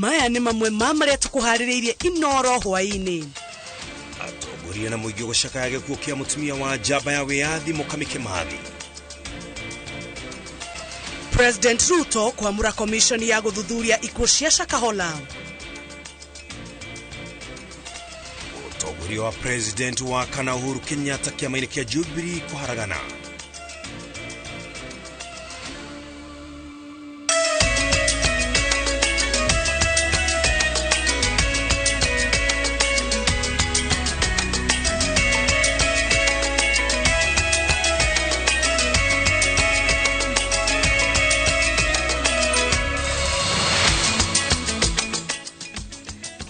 Maya nĩ mamwe ma marĩa tũkũharĩrĩirie Inoro hwaĩ-inĩ. Atongoria na mũingĩ gũcakaya gĩkuũ kĩa mũtumia wa njamba ya wĩyathi Mũkami Kĩmathi. President Ruto kwamũra commission ya gũthuthuria ikuũ cia Shakahola. Ũtongoria wa President wa kana Uhuru Kenyatta kĩama-inĩ kĩa Jubilee kũharagana.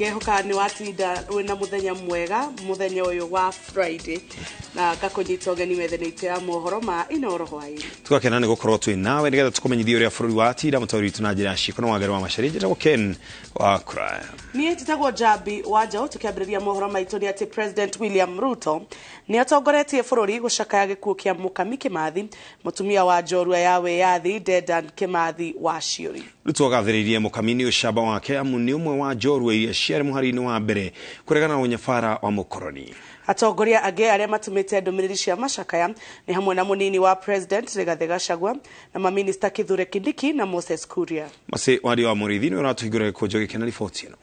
Ngehoka nĩ watinda wĩna mũthenya mwega, mũthenya ũyũ wa Friday, na ngakũnyita ũgeni metha-inĩ itũ ya mohoro ma Inoro hwaĩ-inĩ. Tugakena nĩ gũkorwo twĩ nawe nĩgetha tũkũmenyithie ũrĩa bũrũri watinda mũtaũri witũ na njĩra ya ciĩko na wagĩrĩru wa macaria. Njĩtagwo Ken wa Kuraya. Niĩ njĩtagwo Njambi wa Njaũ. Tũkĩambĩrĩria mohoro maitũ nĩ atĩ President William Ruto nĩ atongoretie bũrũri gũcakaya gĩkuũ kĩa Mũkami Kĩmathi, mũtumia wa njorua ya wĩyathi Dedan Kĩmathi wa Ciũri. Ruto agathĩrĩirie Mũkami nĩ ũcamba wake amu nĩ ũmwe wa njorua iria ciarĩ mũhari-inĩ wa mbere kũregana na ũnyabara wa mũkoroni. Atongoria angĩ arĩa matũmĩte ndũmĩrĩri cia macakaya nĩ hamwe na mũnini wa President Rigathĩ Gachagua na maminista Kithure Kindiki na Moses Kuria. Masi Wario wa Mũrĩithi nĩ ũratũhingũra gĩkũnjo gĩkĩ na riboti ĩno.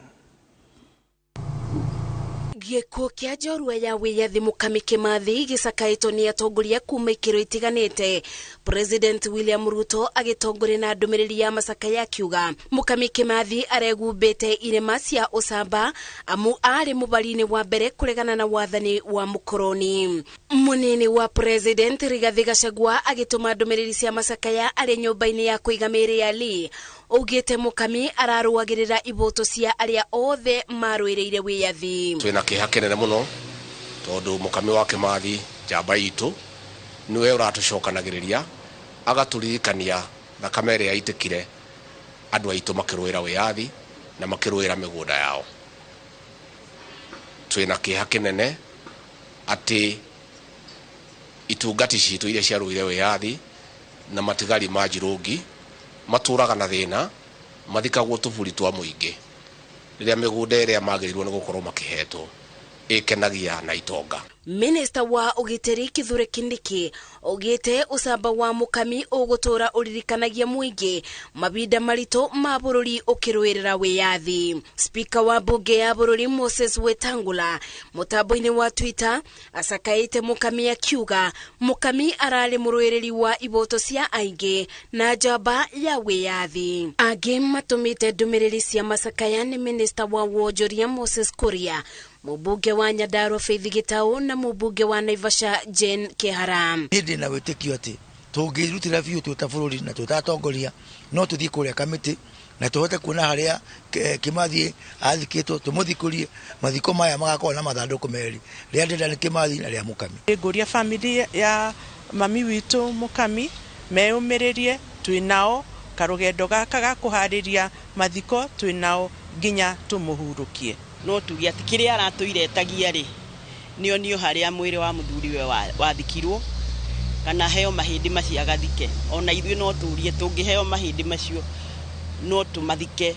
Gĩkuũ kĩa njorua ya wĩyathi Mũkami Kĩmathi gĩcakaĩtwo nĩ atongoria kuma ikĩro itiganĩte. President William Ruto agĩtongoria na ndũmĩrĩri ya macakaya akiuga Mũkami Kĩmathi aregumbĩte irema cia ũcamba amu arĩ mũbari-inĩ wa mbere kũregana na wathani wa mũkoroni. Mũnini wa President Rigathĩ Gachagua agĩtũma ndũmĩrĩri cia macakaya arĩ nyũmba-inĩ ya kũiga mĩĩrĩ ya Lee, augĩte Mũkami ararũagĩrĩra iboto cia arĩa othe marũĩrĩire wĩyathi. Twĩna kĩeha kĩnene mũno tondũ Mũkami wa Kĩmathi njamba itũ nĩwe ũratũcokanagĩrĩria agatũririkania thakame ĩrĩa yaitĩkire andũ aitũ makĩrũĩra wĩyathi na makĩrũĩra mĩgũnda yao. Twĩna kĩeha kĩnene atĩ itungati citũ iria ciarũire wĩyathi na matigari ma Njirũngi matũraga na thĩna, mathikagwo tũburi twa mũingĩ rĩrĩa mĩgũnda ĩrĩa magĩrĩirwo nĩ gũkorwo makĩhetwo ĩkenagia na itonga. Minister wa ũgitĩri Kithure Kindiki augĩte ũcamba wa Mũkami ũgũtũra ũririkanagia mũingĩ mabinda maritũ ma bũrũri ũkĩrũĩrĩra wĩyathi. Speaker wa mbunge ya bũrũri Moses Wetangula mũtambo-inĩ wa Twitter acakaĩte Mũkami akiuga Mũkami ararĩ mũrũĩrĩri wa iboto cia aingĩ na njamba ya wĩyathi. Angĩ matũmĩte ndũmĩrĩri cia macakaya nĩ Minister wa wonjoria Moses Kuria, mũmbunge wa Nyandarua Faith Gitau na mũmbunge wa Naivasha Jane Kihara. Niĩ ndĩna wĩtĩkio atĩ tũngĩrutĩra biũ twĩ ta bũrũri na twĩ ta atongoria no tũthiĩ kũrĩa kamĩtĩ na tũhote kuona harĩa Kĩmathi athikĩtwo, tũmũthikũrie. Mathiko maya magakorwo na mathandũkũ merĩ, rĩa Dedan Kĩmathi na rĩa Mũkami. Ngũria family ya mami witũ Mũkami meyũmĩrĩrie, twĩ nao karũgendo gaka ga kũharĩria mathiko twĩ nao nginya tũmũhurũkie. No tuge atĩ kĩrĩa aratũire etagia rĩ, nĩonio harĩa mwĩrĩ wa mũthuriwe wathikirwo, kana heo mahĩndĩ macio agathike. Ona ithuĩ no tũrie tũngĩheo mahĩndĩ macio no tũmathike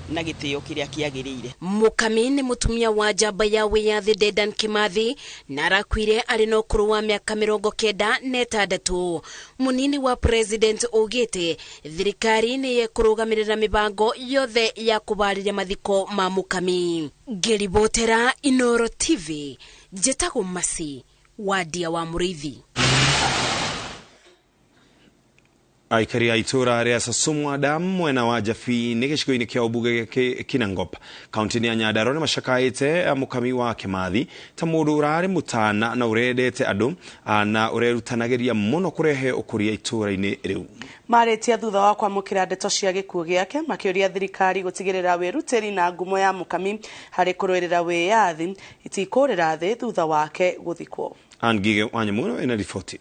na gĩtĩo kĩrĩa kĩagĩrĩire. Mũkami nĩ mũtumia wa njamba ya wĩyathi Dedan Kĩmathi na arakuire arĩ na ũkũrũ wa mĩaka 96. Mũnini wa President augĩte thirikari nĩ ĩkũrũgamĩrĩra mĩbango yothe ya kũbarĩria mathiko ma Mũkami. Ngĩribotera Inoro TV, njĩtagwo Masi Wadia wa Mũrĩithi. Aikari a itũra rĩa Sasumwa Dam mwena wa Jabi nĩ gĩcigo-inĩ kĩa ũmbunge gĩa Kinangop kaunti-inĩ ya Nyandarua nĩ macakaĩte Mũkami wa Kĩmathi ta mũndũ ũrarĩ mũtana na ũrendete andũ na ũrerutanagĩria mũno kũrehe ũkũria itũra-inĩ rĩu. Marĩtia thutha wa kwamũkĩra ndeto cia gĩkuũ gĩake makĩũria thirikari gũtigĩrĩra wĩrutĩri na ngumo ya Mũkami harĩ kũrũĩrĩra wĩyathi itikũrĩra thĩ thutha wake gũthikwo. Ann Ngige wa Nyamũno ena riboti.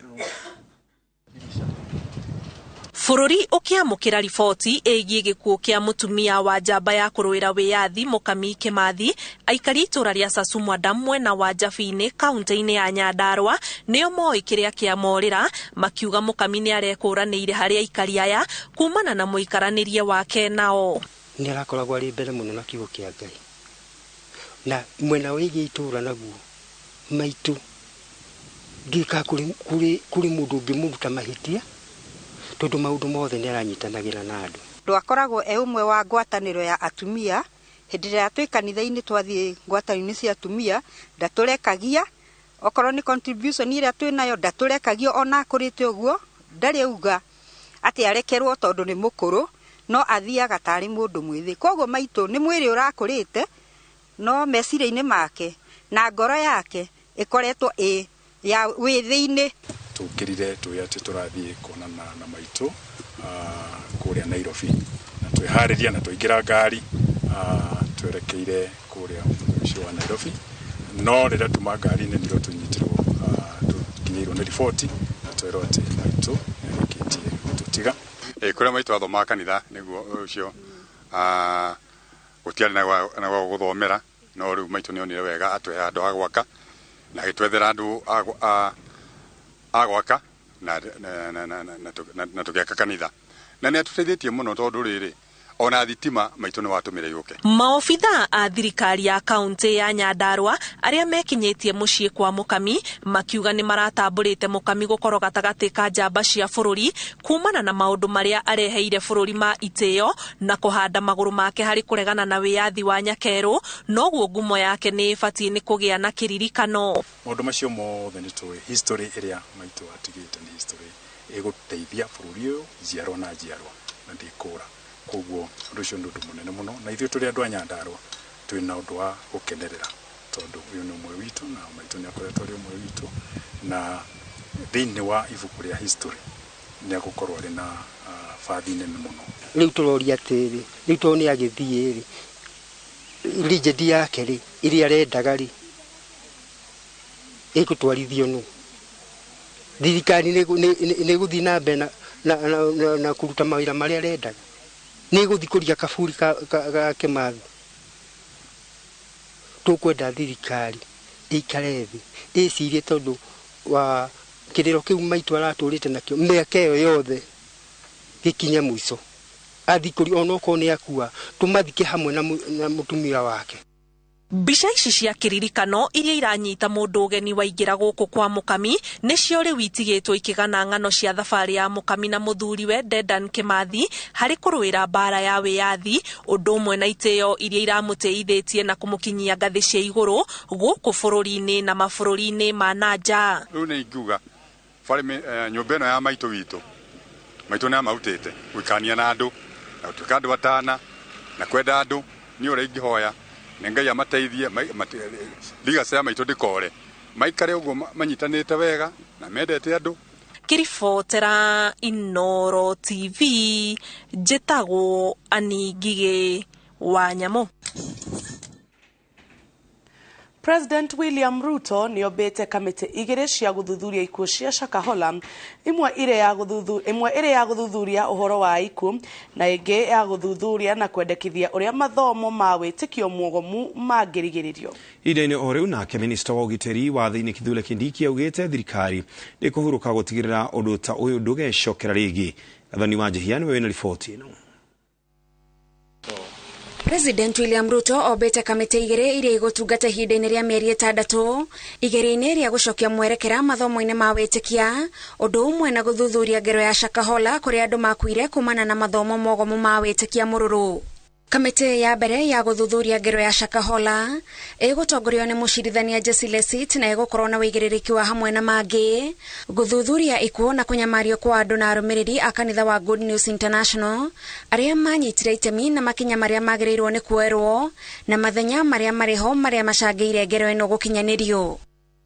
Bũrũri ũkĩamũkĩra riboti ĩgiĩ gĩkuũ kĩa mũtumia wa njamba ya kũrũĩra wĩyathi Mũkami Kĩmathi, aikari itũra rĩa Sasumwa Dam mwena wa Jabinĩ kaunti-inĩ ya Nyandarua nĩo moĩ kĩrĩa kĩamorĩra, makiuga Mũkami nĩ arekũranĩire harĩ aikari aya kumana na mũikaranĩrie wake nao. Nĩ arakoragwo arĩ mbere mũno na kiugo kĩa Ngai. Na mwena wĩgiĩ itũũra naguo maitũ ngĩka kũrĩ mũndũ ũngĩmũruta mahĩtia tondũ maũndũ mothe nĩ aranyitanagĩra na andũ. Ndwakoragwo e ũmwe wa ngwatanĩro ya atumia hĩndĩ ĩrĩa twĩ kanitha-inĩ twathiĩ ngwatanĩro-inĩ cia atumia ndatũrekagia okorwo nĩ contribution ĩrĩa twĩ nayo ndatũrekagia ona akũrĩte ũguo ndarĩ auga atĩ arekerwo tondũ nĩ mũkũrũ no athiaga tarĩ mũndũ mwĩthĩ. Koguo maitũ nĩ mwĩrĩ ũrakũrĩte no meciria-inĩ make na ngoro yake ĩkoretwo ĩ ya wĩthĩ-inĩ. Tũkĩrire tũĩ atĩ tũrathiĩ kuonana na maitũ kũrĩa Nairobi na twĩharĩria na twaingĩra ngari twerekeire kũrĩa mũciĩ wa Nairobi no rĩrĩa tuma ngari-inĩ nĩrĩo tũnyitirwo tũkinyĩirwo nĩ riboti na twerwo atĩ maitũ nĩarĩkĩtie gũtũtiga. Kũrĩa maitũ athomaga kanitha nĩguo ũcio gũtiarĩ na gwa gũthomera no rĩu maitũ nĩonire wega atũhe handũ ha gwaka na agĩtwethera andũ a gwaka na tũgĩaka kanitha na nĩ atũteithĩtie mũno tondũ rĩrĩ ona thitima maitũ nĩ watũmire yũke. Maobitha a thirikari ya kaunti ya Nyandarua arĩa mekinyĩtie mũciĩ kwa Mũkami makiuga nĩ maratambũrĩte Mũkami gũkorwo gatagatĩ ka njamba cia bũrũri kumana na maũndũ marĩa areheire bũrũri ma itĩo na kũhanda magũrũ make harĩ kũregana na wĩyathi wa Nyakerũ noguo ngumo yake nĩ ĩbatiĩ nĩ kũgĩa na kĩririkano. Maũndũ macio mothe nĩ tũĩ history ĩrĩa maitũ atigĩte nĩ history ĩgũteithia bũrũri ũyũ njiarwa na njiarwa na ndĩkũra. Koguo ũndũ ũcio nĩ ũndũ mũnene mũno na ithuĩ tũrĩ andũ a Nyandarua twĩ na ũndũ wa gũkenerera tondũ ũyũ nĩ ũmwe witũ na maitũ nĩ akoretwo arĩ ũmwe witũ na thĩinĩ wa ibuku rĩa history nĩ agũkorwo arĩ na bathi nene mũno. Rĩu tũroria atĩrĩ rĩu tondũ nĩ agĩthiĩ rĩ legend yake rĩ ĩrĩa arendaga rĩ ĩgũtwarithio nũ? Thirikari nĩ ĩgũthiĩ na mbere na kũruta mawĩra marĩa arendaga nĩ ĩgũthikũria kaburi ga Kĩmathi. Tũkwenda thirikari ĩikare thĩ ĩcirie tondũ wa kĩrĩro kĩu maitũ aratũrĩte nakĩo mĩaka ĩyo yothe gĩkinye mũico athikũri onokorwo nĩ akua tũmathike hamwe na mũtumia wake. Mbica ici cia kĩririkano iria iranyita mũndũ ũgeni waingĩra gũkũ kwa Mũkami nĩcio rĩu itigĩtwo ikĩgana ng'ano cia thabarĩ ya Mũkami na mũthuriwe Dedan Kĩmathi harĩ kũrũĩra mbara ya wĩyathi ũndũ ũmwe na itĩo iria iramũteithĩtie na kũmũkinyia ngathĩ cia igũrũ gũkũ bũrũri-inĩ na mabũrũri-inĩ ma na nja. Rĩu nĩ ingiuga nyũmba ĩno ya maitũ witũ maitũ nĩ amarutĩte gũikania na andũ na gũtuĩka andũ atana na kwenda andũ nĩ ũrĩa ingĩhoya nĩ Ngai amateithie legacy ya maitũ ndĩkore maikare ũguo manyitanĩte wega na mendete andũ. Ngĩribotera Inooro TV njĩtagwo Annie Ngigĩ wa Nyamũ. President William Ruto nĩombĩte kamĩtĩ igĩrĩ cia gũthuthuria ikuũ cia Shakahola ĩmwe ĩrĩ ya gũthuthuria ũhoro wa ikuũ na ĩngĩ ya gũthuthuria na kwendekithia ũrĩa mathomo ma wĩtĩkio mwogomu mangĩrigĩrĩrio. Ihinda-inĩ o rĩu nake minista wa ũgitĩri wa thĩinĩ Kithure Kindiki augĩte thirikari ndĩkũhurũka gũtigĩrĩra ũndũ ta ũyũ ndũgecokera rĩngĩ. Gathoni wa Njihia nĩwe wĩna riboti ĩno. President William Ruto ombĩte kamĩtĩ igĩrĩ iria igũtungata ihinda-inĩ rĩa mĩeri 6 igeria-inĩ rĩa gũcokia mwerekera mathomo-inĩ ma wĩtĩkia ũndũ ũmwe na gũthuthuria ngero ya Shakahola kũrĩa andũ makuire kumana na mathomo mogomu ma wĩtĩkia mũrũrũ. Kamĩtĩ ya mbere ya gũthuthuria ngero ya Shakahola ĩgũtongorio nĩ mũcirithania Jesse Lesit na ĩgũkorwo na wĩigĩrĩrĩki wa hamwe na mangĩ gũthuthuria ikuũ na kũnyamario kwa andũ na arũmĩrĩri a kanitha wa Good News International arĩa manyitire itemi na makinya marĩa magĩrĩirwo nĩ kuoerwo na mathenya marĩa marĩ ho marĩa macangĩire ngero ĩno gũkinyanĩrio.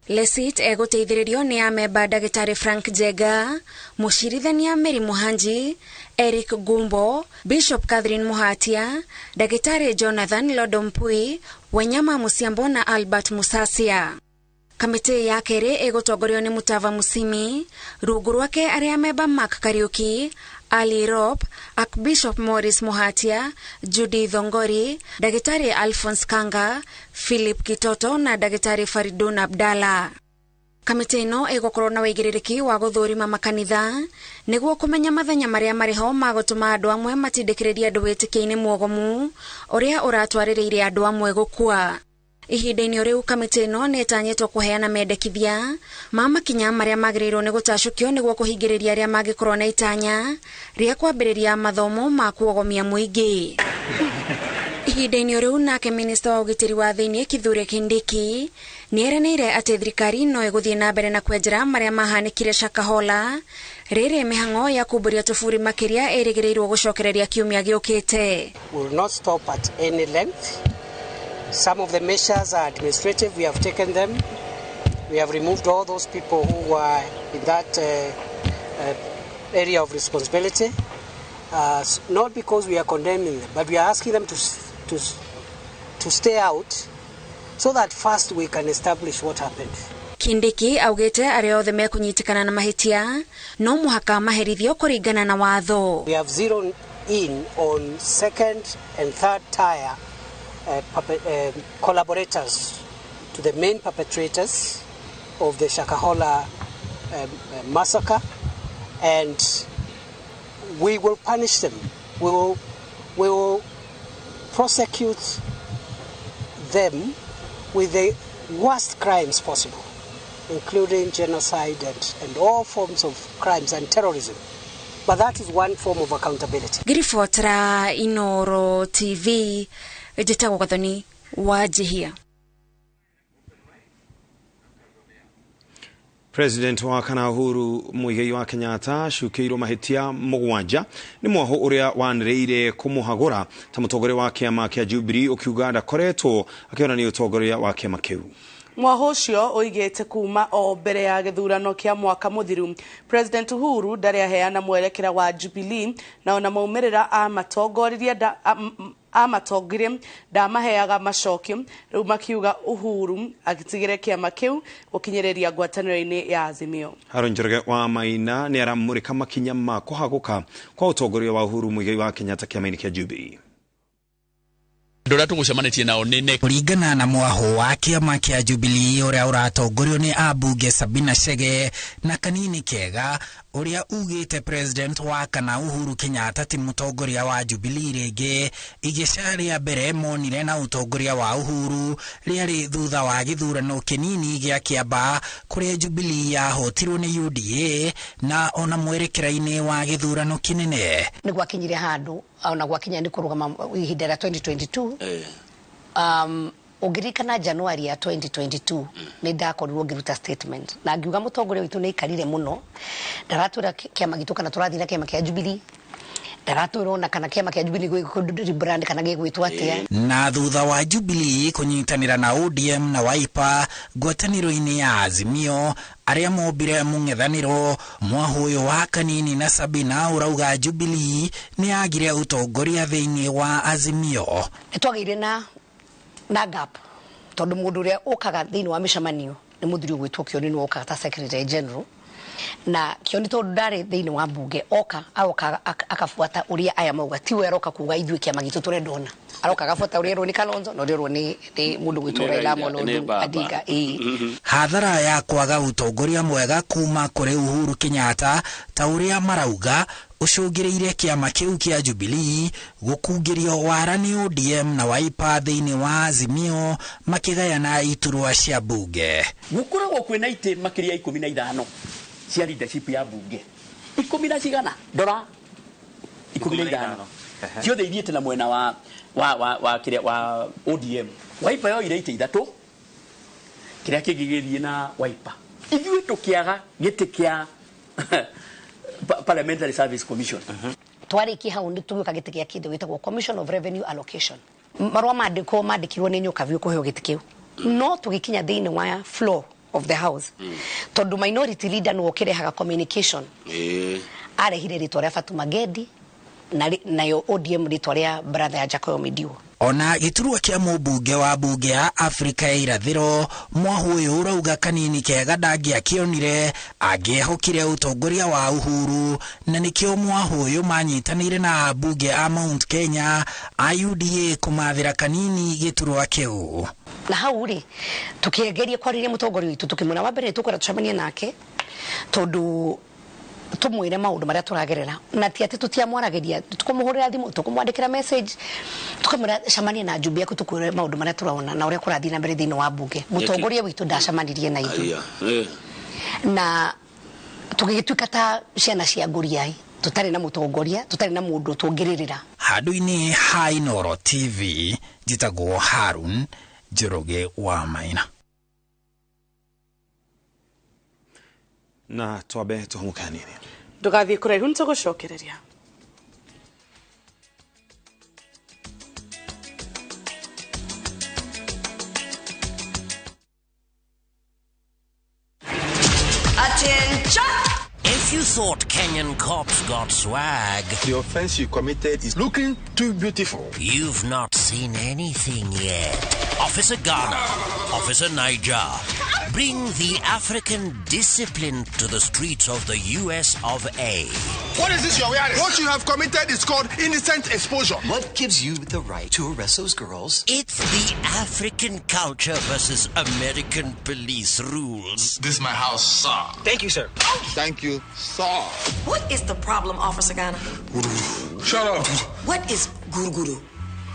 Lesit egũteithĩrĩrio nĩ amemba ndagĩtarĩ Frank Jega, mũcirithania Mary Muhanji, Eric Gumbo, Bishop Catherine Muhatia, ndagĩtarĩ Jonathan Lodompui, Wanyama Musiambo na Albert Musasia. Kamĩtĩ ya kerĩ ĩgũtongorio nĩ Mutava Musimi, rungu rwake arĩa amemba Mark Kariuki, Ali Rop, Archbishop Morris Muhatia, Judy Thongori, ndagĩtarĩ Alphonse Kanga, Philip Kitoto na ndagĩtarĩ Faridun Abdalla. Kamĩtĩ ĩno ĩgũkorwo na wĩigĩrĩrĩki wa gũthũrima makanitha nĩguo kũmenya mathenya marĩa marĩ ho ma gũtũma andũ amwe matindĩkĩrĩrie andũ wĩtĩkio-inĩ mwogomu ũrĩa ũratwarĩrĩire andũ amwe gũkua. Ihinda-inĩ rĩu kamĩtĩ ĩno nĩ ĩtanyĩtwo kũheana mendekithia ma makinya marĩa magĩrĩirwo nĩ gũtacũkio nĩguo kũhingĩrĩria arĩa mangĩkorwo na itanya rĩa kwambĩrĩria mathomo ma kuogomia mũingĩ. Ihinda-inĩ rĩu nake minista wa ũgitĩri wa thĩinĩ Kithure Kindiki nĩeranĩire atĩ thirikari no ĩgũthiĩ na mbere na kwenjera marĩa mahanĩkire Shakahola rĩrĩ mĩhang'o ya kumbũria tũburi makĩria ĩrĩgĩrĩirwo gũcokereria kiumia gĩũkĩte. We will not stop at any length. Some of the measures are administrative. We have taken them. We have removed all those people who were in that area of responsibility. Not because we are condemning them, but we are asking them to stay out so that first we can establish what happened. Kindiki augite arĩa othe mekũnyitĩkana na mahĩtia no mũhaka maherithio kũringana na watho. We have zeroed in on second and third tier collaborators to the main perpetrators of the Shakahola massacre, and we will punish them. We will prosecute them with the worst crimes possible, including genocide and all forms of crimes and terrorism. But that is one form of accountability. Ngiribotera Inoro TV, njĩtagwo Gathoni wa Njihia. President wa kana Uhuru Muigai wa Kenyatta acukĩirwo mahĩtia mũgwanja nĩ mwaho ũrĩa wanĩrĩire kũmũhagũra ta mũtongoria wa kĩama kĩa Jubilee ũkiuga ndakoretwo akĩonania ũtongoria wa kĩama kĩu. Mwaho ũcio ũigĩte kuma o mbere ya gĩthurano kĩa mwaka mũthiru. President Uhuru ndarĩ aheana mwerekera wa Jubilee na ona maumĩrĩra amatongorie ndamaheaga macokio rĩu makiuga Uhuru agĩtigĩre kĩama kĩu gũkinyĩrĩria ngwatanĩro-inĩ ya Azimio. Haron Njoroge wa Maina nĩ aramũrĩka makinya ma kũhagũka kwa ũtongoria wa Uhuru Muigai wa Kenyatta kĩama-inĩ kĩa Jubilee. Andũ tũgũcemanĩtie nao nĩ kũringana na mwaho wa kĩama kĩa Jubilee ũrĩa ũratongorio nĩ ambunge Sabina Chege na Kanini Kega ũrĩa ugĩte president wa kana Uhuru Kenyatta ti mũtongoria wa Jubilee rĩngĩ. Igeca rĩa mbere monire na ũtongoria wa Uhuru rĩarĩ thutha wa gĩthurano kĩnini gĩa Kĩamba kũrĩa Jubilee yahotirwo nĩ UDA na ona mwerekera-inĩ wa gĩthurano kĩnene. Nĩ gwakinyire handũ ona gwakinya nĩ kũrũgama ihinda rĩa 2022. Ũngĩririkana January ya 2022 nĩ ndakorirwo ngĩruta statement na ngiuga mũtongoria witũ nĩ aikarire mũno, ndaratwĩra kĩama gitũ kana tũrathiĩ na kĩama kĩa Jubilee, ndaratwĩra ona kana kĩama kĩa Jubilee gĩgũ-rebrand kana gĩgwĩtwo atĩa. Na thutha wa Jubilee kũnyitanĩra na ODM na Wiper ngwatanĩro-inĩ ya Azimio arĩa mombire mũng'ethanĩro, mwaho ũyũ wa Kanini na Sabina ũrauga Jubilee nĩ yagire ũtongoria thĩinĩ wa Azimio. Nĩ twagĩire na gap tondũ mũndũ ũrĩa ũkaga thĩinĩ wa mĩcemanio nĩ mũthuri ũgwĩtwo Kioni, nĩwe ũkaga ta secretary general, na Kioni tondũ ndarĩ thĩinĩ wa mbunge oka aroka akabuata ũrĩa aya mauga, tiwe aroka kuga ithuĩ kĩama gitũ tũrenda ona, aroka agabuata ũrĩa erwo nĩ Kalonzo na ũrĩa erwo nĩ mũndũ ũgwĩtwo Raila Amolo Odinga. Hathara ya kwaga ũtongoria mwega kuma kũrĩ Uhuru Kenyatta ta ũrĩa marauga ũcũngĩrĩire kĩama kĩu kĩa Jubilee gũkungĩrio wara nĩ ODM na Wiper thĩinĩ wa Azimio makĩgayana iturwa cia mbunge. Gũkoragwo kwĩna itĩ makĩria 15 cia leadership ya mbunge, 10 na cigana ndora 15 ciothe ithiĩte na mwena wa wa wa wa kĩrĩa wa ODM. Wiper yoire itĩ 3, kĩrĩa kĩngĩ gĩthiĩ na Wiper. Ithuĩ tũkĩaga gĩtĩ kĩa Parliamentary Service Commission. Twarĩkia hau nĩ tũgĩũka gĩtĩ gĩa kĩndũ gĩtagwo Commission of Revenue Allocation. Marũa mandĩkwo mandĩkirwo nĩ Nyokabi kũheo gĩtĩ kĩu, no tũgĩkinya thĩinĩ wa floor of the house tondũ minority leader nĩwe ũkĩrehaga communication, arehire rĩtwa rĩa Fatuma Gedi nayo ODM rĩtwa rĩa brother ya Jacob Midiwo. Ona gĩturwa kĩa mũmbunge wa mbunge ya Afrika ya irathĩro mwaho ũyũ ũrauga Kanini Kega ndangĩakĩonire angĩehokire ũtongoria wa Uhuru, na nĩkĩo mwaho ũyũ manyitanĩire na ambunge a Mount Kenya a UDA kũmathĩra Kanini gĩturwa kĩu. Na hau rĩ tukigeria kwariria mutongoria witu tukimwira wa mbere tukwenda tucemanie nake tondu tumwire maundu maria turagerera na ti ati tutiamwaragiria tukumuhurira thimu tukumwandikira message tukamwira cemania na njumbi yaku tukwire maundu maria turona na uria kurathii na mbere thiini wa bunge. Mutongoria witu ndacemanirie na ithuĩ na tugigituika ta ciana cia ngũriai tutari na mutongoria tutari na mundu tungiririra. Handu-inĩ ha Inooro TV njĩtagwo Harun Njoroge wa Maina. Na twambe tuhumuke hanini. Ndugathiĩ kũraihu nĩtũgũcokereria. Attention! If you thought Kenyan cops got swag, the offense you committed is looking too beautiful. You've not seen anything yet. Officer Ghana, Officer Niger, bring the African discipline to the streets of the US of A. What is this you're wearing? What you have committed is called indecent exposure. What gives you the right to arrest those girls? It's the African culture versus American police rules. This is my house, sir. Thank you, sir. Thank you, sir. What is the problem, Officer Ghana? Shut up. What is guru guru?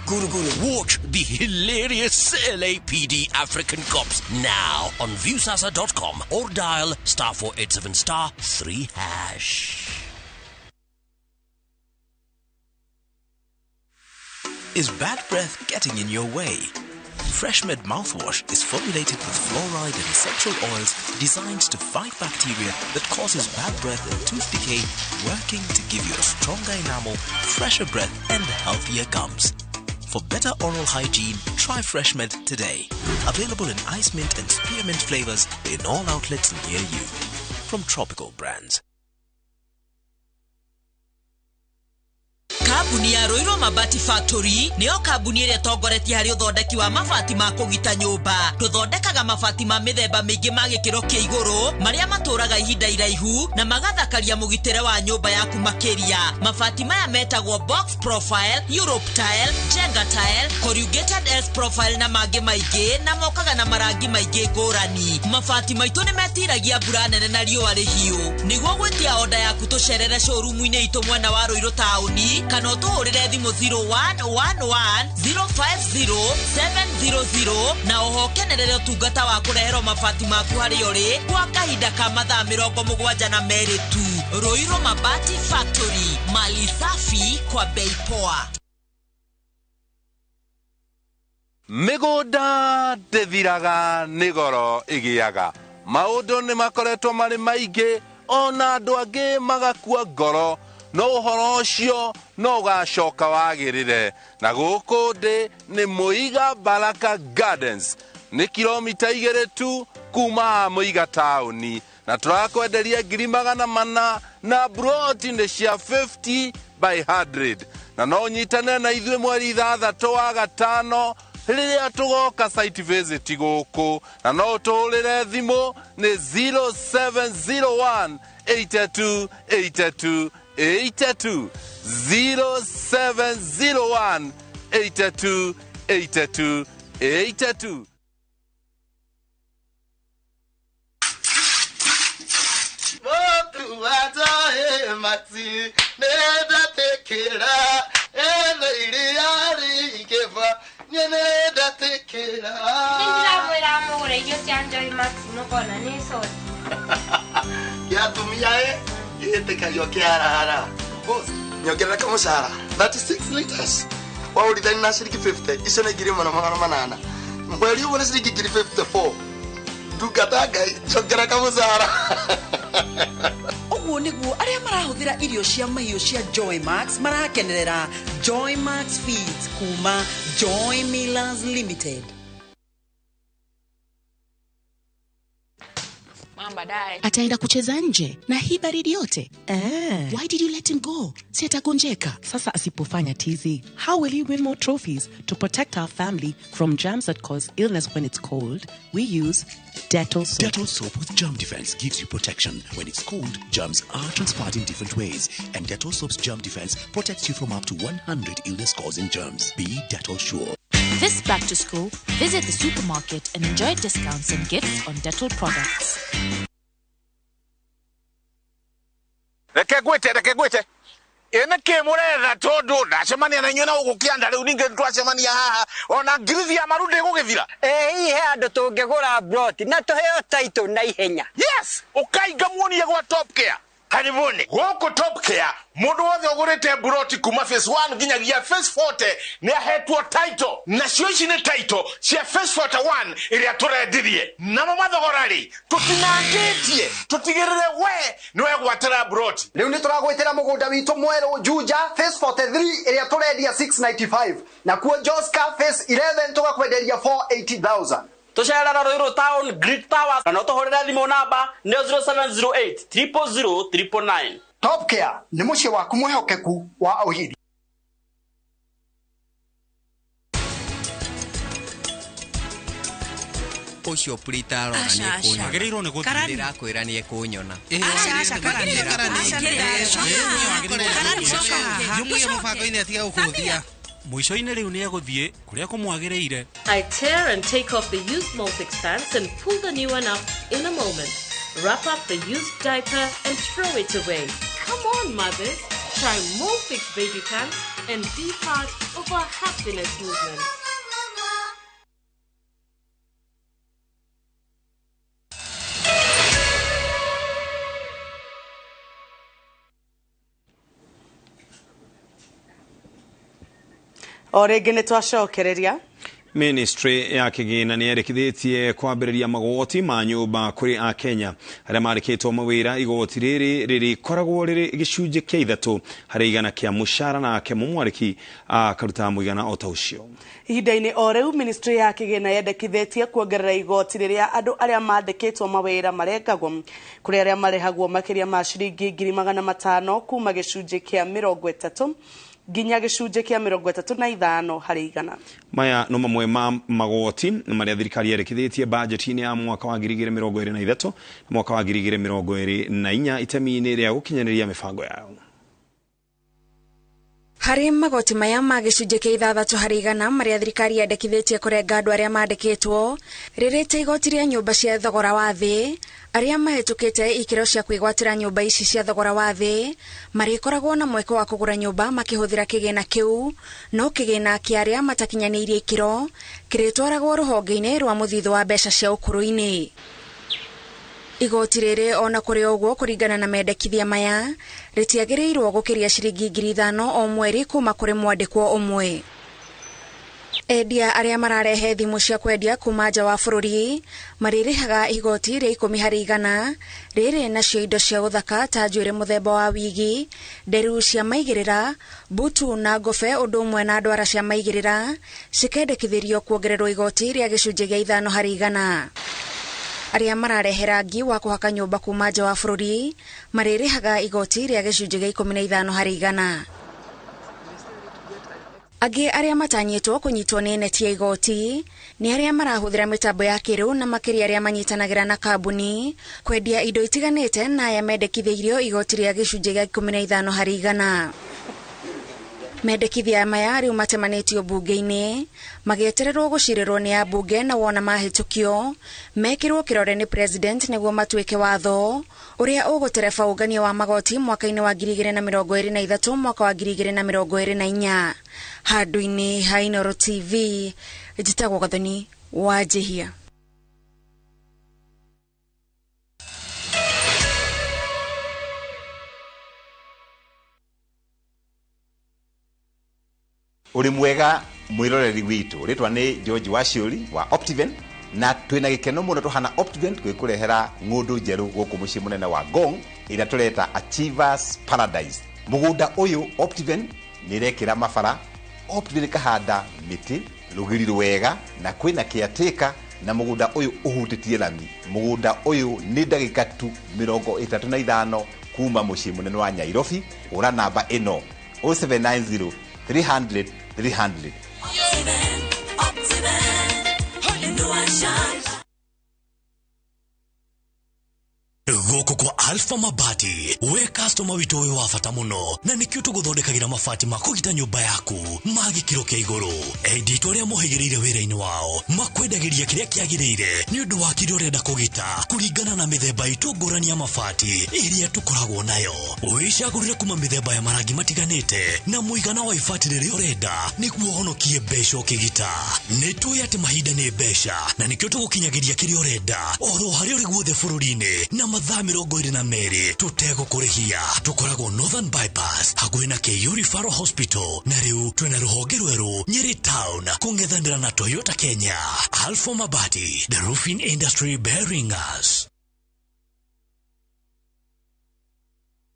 Guru guru. Watch the hilarious LAPD African Cops now on Viusasa.com or dial *487*3#. Is bad breath getting in your way? FreshMed mouthwash is formulated with fluoride and essential oils designed to fight bacteria that causes bad breath and tooth decay, working to give you a stronger enamel, fresher breath, and healthier gums. For better oral hygiene, try FreshMed today. Available in ice mint and spearmint flavors in all outlets near you. From Tropical Brands. Kambuni ya Ruiru Mabati Factory niyo kambuni ĩrĩa ĩtongoretie harĩ ũthondeki wa mabati ma kũgita nyũmba. Tũthondekaga mabati ma mĩthemba mĩingĩ ma gĩkĩro kĩa igũrũ marĩa matũraga ihinda iraihu na magathakaria mũgitĩre wa nyũmba yaku makĩria. Mabati maya metagwo box profile, Europe tile, Jenga tile, corrugated S profile na mangĩ maingĩ, na mokaga na marangi maingĩ ngũrani. Mabati maitũ nĩ metiragia mbura nene na riũa rĩhiũ. Nĩguo gwĩtia oda yaku tũcerere showroom-inĩ itũ mwena wa Ruiru taũni kana ũtũhũrĩre thimũ 0111 050 700 na oho ũkenerere ũtungata wa kũreherwo mabati maku harĩa ũrĩ kwa kahinda ka mathaa 72 tu. Ruiru Mabati Factory, mali safi kwa bei poa. Mĩgũnda ndĩthiraga nĩ goro ĩgĩaga. Maũndũ nĩ makoretwo marĩ maingĩ ona andũ angĩ magakua ngoro, no ũhoro ũcio no ũgacoka wagĩrĩre. Na gũkũ ndĩ nĩ Mũiga Baraka Gardens, nĩ kilomita 2 tu kuma Mũiga taũni, na tũrakwenderia 400,000 na broti nĩ cia 50 by 100. Na no ũnyitane na ithuĩ mweri 6 wa gatano rĩrĩa tũgoka site visit gũkũ, na no ũtũhũrĩre thimũ nĩ 0701 82 82 82 0701 82 82 82. Nyongerera kamushahara 36 liters waurithani na ciringi 50 icio nĩ 1800 mweri ũguo nĩ ciringi 54 ndungata Ngai njongera kamushahara. Ũguo nĩguo arĩa marahũthĩra irio cia mahiũ cia Joy Max marakenerera Joy Max Feeds kuma Joy Millers Limited. Ataenda kucheza nje na hii baridi yote. Why did you let him go? Si atagonjeka. Sasa asipofanya tizi, how will he win more trophies? To protect our family from germs that cause illness when it's cold, we use Dettol soap. Dettol soap with germ defense gives you protection. When it's cold, germs are transferred in different ways, and Dettol soap's germ defense protects you from up to 100 illness-causing germs. Be Dettol sure. This back to school, visit the supermarket and enjoy discounts and gifts on Dettol products. Reke ngwĩte, reke ngwĩte. Ĩ nĩkĩ mũretha tondũ ndacemania na inyuĩ na gũkũ kĩanda rĩu ningĩ twacemania haha ona ngirithi ya maru ndĩgũgĩthira. Ĩ hihi he handũ tũngĩgũra plot na tũheo title na ihenya? Yes, ũkainga muonie gwa Top Care. Karibuni gũkũ Top Care, mũndũ wothe ũgũrĩte mburoti kuma phase 1 nginyagia phase 40 nĩ ahetwo title, nacio ici nĩ title cia phase 41 ĩrĩa tũrendirie. Namo mathogora rĩ tũtinangĩtie, tũtigĩrĩre we nĩ wegwatĩra mburoti. Rĩu nĩ tũragwĩtĩra mũgũnda witũ mwerũ Juja phase 43 ĩrĩa tũrendia 695, nakuo Joska phase 11 tũgakwenderia 480,000. Tũcerera Ruiru Town Greek Towers na no tũhũrĩre thimũ namba nĩ 0708 000 999. Top Care nĩ mũciĩ waku mwĩhokeku wa ũhiri. Ũcio Prita arora nĩ ekũnyona. Agĩrĩirwo nĩ gũthiĩ. Ndĩrakwĩra nĩ ekũnyona. Jumuiya mũbango-inĩ atige gũkũrũthia. Mũico-inĩ rĩu nĩ egũthiĩ kũrĩa kũmwagĩrĩire. I tear and take off the used Molfix pants and pull the new one up in a moment. Wrap up the used diaper and throw it away. Come on, mothers. Try Molfix baby pants and be part of our happiness movement. O rĩngĩ nĩ twacokereria. Ministry ya kĩgĩna nĩ yendekithĩtie kwambĩrĩria magoti ma nyũmba kũrĩ akenya arĩa marĩkĩtwo mawĩra. Igoti rĩrĩ rĩrĩkoragwo rĩrĩ gĩcunjĩ kĩa 3 harĩ igana kĩa mũcara, nake mũmwarĩki akaruta mũigana o ta ũcio. Ihinda-inĩ o rĩu ministry ya kĩgĩna yendekithĩtie kuongerera igoti rĩrĩa andũ arĩa mandĩkĩtwo mawĩra marengagwo kũrĩ arĩa marĩhagwo makĩria ma ciringi 500,000 kuma gĩcunjĩ kĩa 30 nginya gĩcunjĩ kĩa 35 harĩ igana. Maya no mamwe ma magoti marĩa thirikari yerĩkithĩtie bajeti-inĩ ya mwaka wa 2023 na mwaka wa 2024 itemi-inĩ rĩa gũkinyanĩria mĩbango yao. Harĩ magoti maya ma gĩcunjĩ kĩa 6 harĩ igana marĩa thirikari yendekithĩtie kũrenga andũ arĩa mandĩkĩtwo, rĩrĩte igoti rĩa nyũmba cia thogora wa thĩ, arĩa mahĩtũkĩte ikĩro cia kwĩgwatĩra nyũmba ici cia thogora wa thĩ marĩkoragwo na mweke wa kũgũra nyũmba makĩhũthĩra kĩgĩna kĩu, no kĩgĩna kĩa arĩa matakinyanĩirie ikĩro kĩrĩtwaragwo rũhonge-inĩ rwa mũthithũ wa mbeca cia ũkũrũ-inĩ. Igoti rĩrĩ ona kũrĩ ũguo kũringana na mendekithia maya rĩtiagĩrĩirwo gũkĩria ciringi 5,000 o mweri kuma kũrĩ mwandĩkwo ũmwe. Endia arĩa mararehe thimũ cia kwendia kuma nja wa bũrũri marĩrĩhaga igoti rĩa 10 harĩ igana rĩrĩ nacio indo cia gũthaka ta njuĩrĩ mũthemba wa wigi, nderu cia maigĩrĩra, butu na ngobe ũndũ ũmwe na ndwara cia maigĩrĩra cikendekithĩrio kuongererwo igoti rĩa gĩcunjĩ gĩa 5 harĩ igana. Arĩa mararehe rangi wa kũhaka nyũmba kuma nja wa bũrũri marĩrĩhaga igoti rĩa gĩcunjĩ gĩa 15 harĩ igana. Angĩ arĩa matanyĩtwo kũnyitwo nĩ neti ya igoti nĩ arĩa marahũthĩra mĩtambo ya kĩrĩu na makĩria arĩa manyitanagĩra na kambuni kwendia indo itiganĩte na aya mendekithĩirio igoti rĩa gĩcunjĩ gĩa 15 harĩ igana. Mendekithia maya rĩu matemanĩtio mbunge-inĩ magĩetererwo gũcirĩrwo nĩ ambunge na wona mahĩtũkio mekĩrwo kĩrore nĩ president nĩguo matuĩke watho ũrĩa ũgũtereba ũngania wa magoti mwaka-inĩ wa 2023 mwaka wa 2024. Handũ-inĩ ha Inooro TV, njĩtagwo Gathoni wa Njihia. Uri mwega mwiroreri witu, ritwa ni George Waciuri wa Optiven, na twina gikeno muno tuhana Optiven twikurehera ng'undu njeru guku mucii munene wa Ngong ira tureta Achievers Paradise. Mugunda uyu Optiven nirekira mabara, Optiven kahanda miti rugiri rwega na kwina caretaker, na mugunda uyu uhutitie lami. Mugunda uyu ni ndagika tu 35 kuma mucii munene wa Nairobi. Ura namba ino 0790 300 300. Gũkũ kwa Alpha Mabati, we customer witũ wĩ wa bata mũno, na nĩkĩo tũgũthondekagĩra mabati ma kũgita nyũmba yaku ma gĩkĩro kĩa igũrũ. Endia aitũ arĩa mohĩgĩrĩire wĩra-inĩ wao makwendagĩria kĩrĩa kĩagĩrĩire nĩ ũndũ wa kĩrĩa ũrenda kũgita kũringana na mĩthemba itũ ngũrani ya mabati ĩrĩa tũkoragwo nayo. Wĩcagũrĩre kuma mĩthemba ya marangi matiganĩte na mũigana wa ibati rĩrĩa ũrenda nĩguo ũhonokie mbeca ũkĩgita. Nĩ tũĩ atĩ mahinda nĩ mbeca na nĩkĩo tũgũkinyagĩria kĩrĩa ũrenda oro harĩa ũrĩ guothe bũrũri-inĩ na mathaa 22 tũtegũkũrĩhia. Tũkoragwo Northern Bypass hakuhĩ na KU Referral Hospital, na rĩu twĩna rũhonge rwerũ Nyeri Town kũng'ethanĩra na Toyota Kenya. Alpha Mabati, the roofing industry bearing us.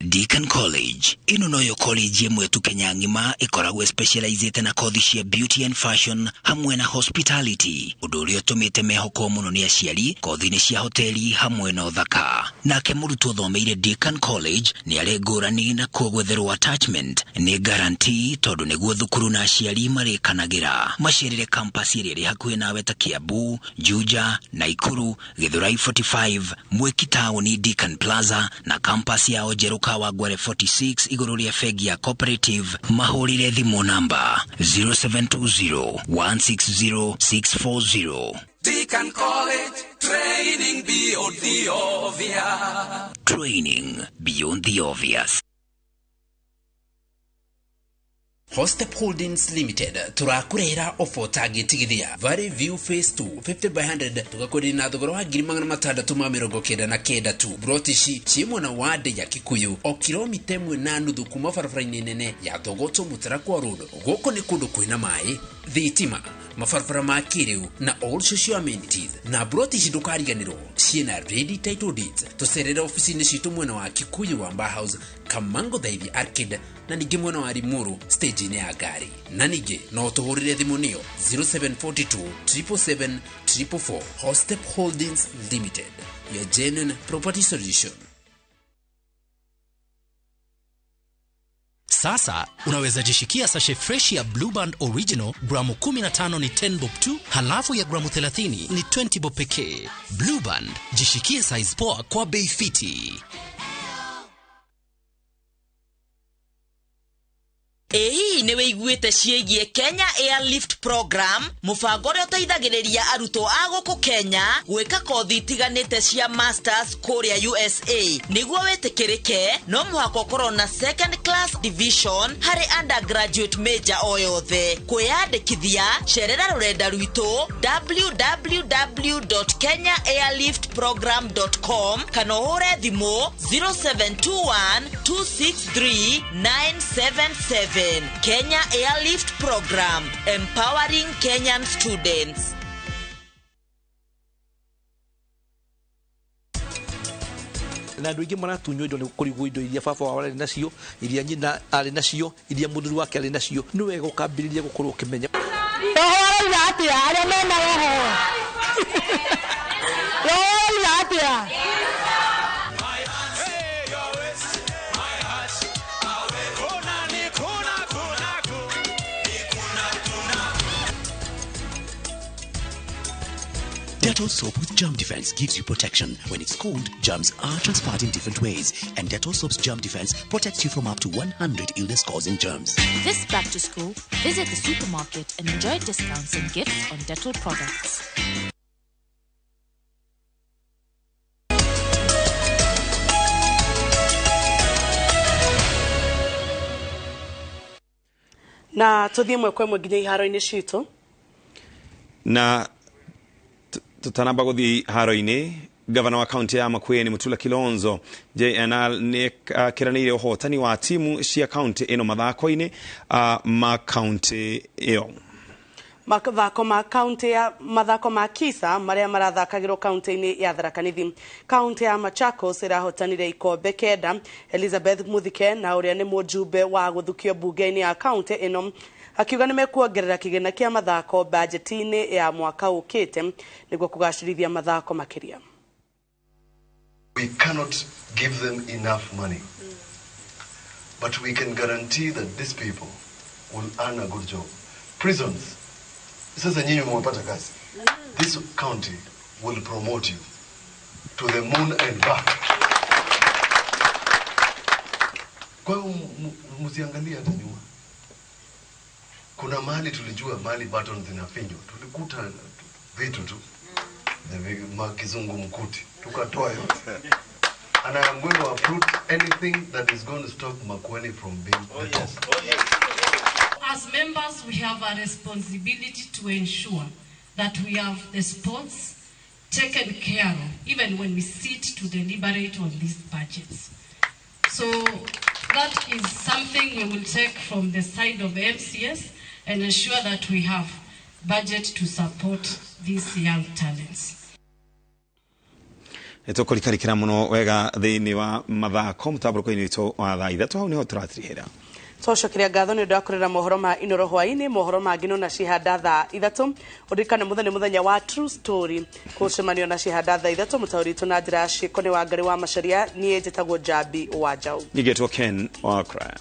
Deacon College ĩno noyo college ĩmwe tu Kenya ng'ima ĩkoragwo specializĩte na kothi cia beauty and fashion hamwe na hospitality, ũndũ ũrĩa ũtũmĩte mehokwo mũno nĩ aciari kothi-inĩ cia hoteli hamwe na ũthaka. Nake mũrutwo ũthomeire Deacon College nĩ arĩ ngũrani na kuo gwetherwo attachment nĩ guarantee, tondũ nĩguo thukuru na aciari marĩkanagĩra. Macerere campus ĩrĩa ĩrĩ hakuhĩ nawe ta Kiambu, Juja, Naikuru, Githurai 45, Mwiki Town, Deacon Plaza na campus yao njerũ Kawangware 46 igũrũ rĩa bengi ya Cooperative. Mahũrĩre thimũ namba 0720 160 640. Deacon College, training beyond the obvious. Training beyond the obvious. Hostep Holdings Limited turakurehera ofo tagĩtigithia Valley View Phase 2 50 by 100 tugakwenderia na thogora wa 699 tu. Broti ici ciĩ mwena wa ndĩ ya Kikuyu o kilomita 1.5 kuma barabara-inĩ nene ya Thogoto Mutarakwa Road. Gũkũ nĩ kũndũ kwĩna maĩ, thitima, mabarabara ma kĩrĩu na all social amenities. Na broti ici ndũkariganĩrwo ciĩna ready title deeds. Tũcerere ofici-inĩ citũ mwena wa Kikuyu wa Mba House, Kamango Thaithi Arcade, na ningĩ mwena wa Limuru stage-inĩ ya ngari. Na ningĩ no tũhũrĩre thimũ nĩyo 0742 777 444. Hostep Holdings Limited, your genuine property solution. Sasa unaweza jishikia sachet fresh ya Blue Band Original gramu 15 ni 10 bob tu, halafu ya gramu 30 ni 20 bob pekee. Blue Band, jishikie size poa kwa bei fiti. Ĩ hihi nĩ wĩiguĩte ciĩgiĩ Kenya Airlift Program, mũbango ũrĩa ũteithagĩrĩria arutwo a gũkũ Kenya gwĩka kothi itiganĩte cia masters kũrĩa USA. Nĩguo wĩtĩkĩrĩke no mũhaka ũkorwo na second class division harĩ undergraduate major o yothe. Kwĩyandĩkithia, cerera rũrenda rwitũ www.kenyaairliftprogram.com kana ũhũre thimũ 0721 263 977. Kenya Airlift Program, empowering Kenyan students. Na andũ aingĩ maratunywo indo nĩ kũrigwo indo iria baba wao arĩ nacio, iria nyina arĩ nacio, iria mũthuri wake arĩ nacio. Nĩ wega ũkambĩrĩria gũkorwo ũkĩmenya. Roho arauga atĩa arĩa mena roho? Roho arauga atĩa? Dettol soap with germ defense gives you protection. When it's cold, germs are transferred in different ways. And Dettol soap's germ defense protects you from up to 100 illness-causing germs. This back to school, visit the supermarket and enjoy discounts and gifts on Dettol products. Na tuthiĩ ĩmwe kwa ĩmwe nginya iharo-inĩ citũ. Na tutanamba guthi haro-inĩ, gavana wa kaunti ya Makueni Mutula Kilonzo JNR nĩ akiranĩire ũhotani wa timu cia kaunti ĩno mathako-inĩ ma kaunti ĩyo. Mathako ma kaunti ya mathako ma Kisa marĩa marathakagĩrwo kaunti-inĩ ya Tharaka Nithi. Kaunti ya Machakos ĩrahotanire ikombe 9. Elizabeth Muthike na ũrĩa nĩ mũjumbe wa gũthukio bunge-inĩ ya kaunti ĩno akiuga nĩ mekuongerera kĩgĩna kĩa mathako bajeti-inĩ ya mwaka ũkĩte nĩguo kũgacĩrithia mathako makĩria. We cannot give them enough money, but we can guarantee that these people will earn a good job. Prisons, sasa nyinyi mmepata kazi. This county will promote you to the moon and back. Kwa hiyo msiangalie hata nyuma. Kuna mahali tulijua mahali buttons zinafinywa, tulikuta vitu tu kizungumkuti, tukatoa yote. And I am going to uproot anything that is going to stop Makueni from being the top. As members, we have a responsibility to ensure that we have the sports taken care of, even when we sit to deliberate on these budgets. So that is something we will take from the side of MCS and ensure that we have budget to support these young talents. Nĩtũkũrikarikĩra mũno wega thĩinĩ wa mathako mũtambũrũko-inĩ witũ wa thaa 3 hau nĩho tũratirihĩra. Twacokeria ngatho nĩ ũndũ wa kũrera mohoro ma Inoro hwaĩ-inĩ. Mohoro mangĩ no na Cihanda thaa 3. Ũririkane mũthenya mũthenya wa True Story kũcemanio na Cihanda thaa 3. Mũtaũri witũ na njĩra ya ciĩko nĩ Wangari wa Macharia. Niĩ njĩtagwo Njambi wa Njaũ. Ningĩtwo Ken wa Kraya.